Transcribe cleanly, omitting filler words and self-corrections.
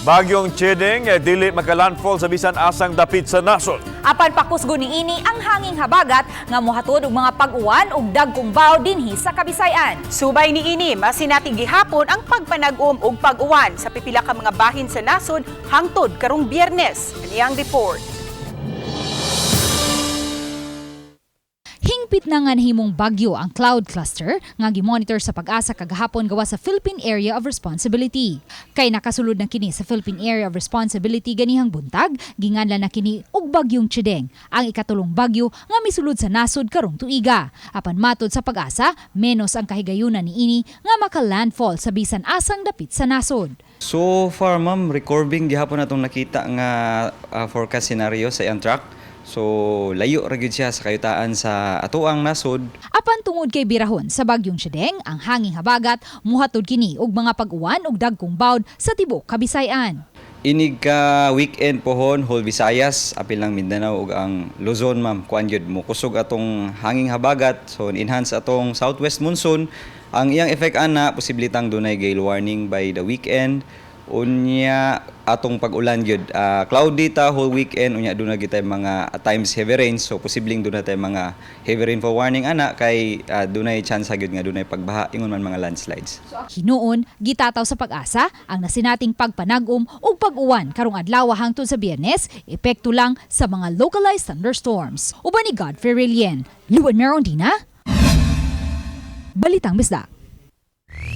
Bagyong Chedeng dili makalandfall sa bisan asang dapit sa nasod. Apan pakusgo niini ang hanging habagat nga mohatod og mga pag-uwan ug dagkong baw dinhi sa Kabisayan. Subay niini, masinati gihapon ang pagpanag-om ug pag-uwan sa pipila ka mga bahin sa nasod hangtod karong Biyernes. Kaniyang report. Hingpit na nga nahimong bagyo ang cloud cluster nga gimonitor sa Pag-asa kagahapon gawa sa Philippine Area of Responsibility. Kay nakasulod na kini sa Philippine Area of Responsibility ganihang buntag, ginganlan na kini og Bagyong Chedeng, ang ikatulong bagyo nga misulod sa nasod karong tuiga. Apan matod sa Pag-asa, menos ang kahigayunan niini nga maka-landfall sa bisan asang dapit sa nasod. So far, ma'am, recording gihapon atong nakita nga forecast scenario sa iyang track. So layo ra gyud siya sa kayutaan sa atoang nasod. Apan tungod kay birahon sa Bagyong Chedeng, ang hanging habagat, muhatod kini og mga pag-uwan ug dagkong bawd sa tibuok Kabisayan. Inig ka weekend pohon, whole Visayas, apil lang Mindanao ug ang Luzon, ma'am, kuan gyud mo kusog atong hanging habagat, so enhance atong southwest monsoon. Ang iyang effect ana, posibilitang dunay gale warning by the weekend. Unya atong pag-ulan gyud, cloudy ta whole weekend, unya dunay gyud tay mga at times heavy rain, so posibleng dunay tay mga heavy rainfall warning ana kay dunay chance gyud nga dunay pagbaha ingon man mga landslides. Hinuon, gitataw sa Pag-asa ang nasinating pagpanag-om ug pag-uwan karong adlaw hangtod sa Biyernes, epekto lang sa mga localized thunderstorms. Uban ni Godfrey Relien, Luan Merondina, Balitang Bisdak.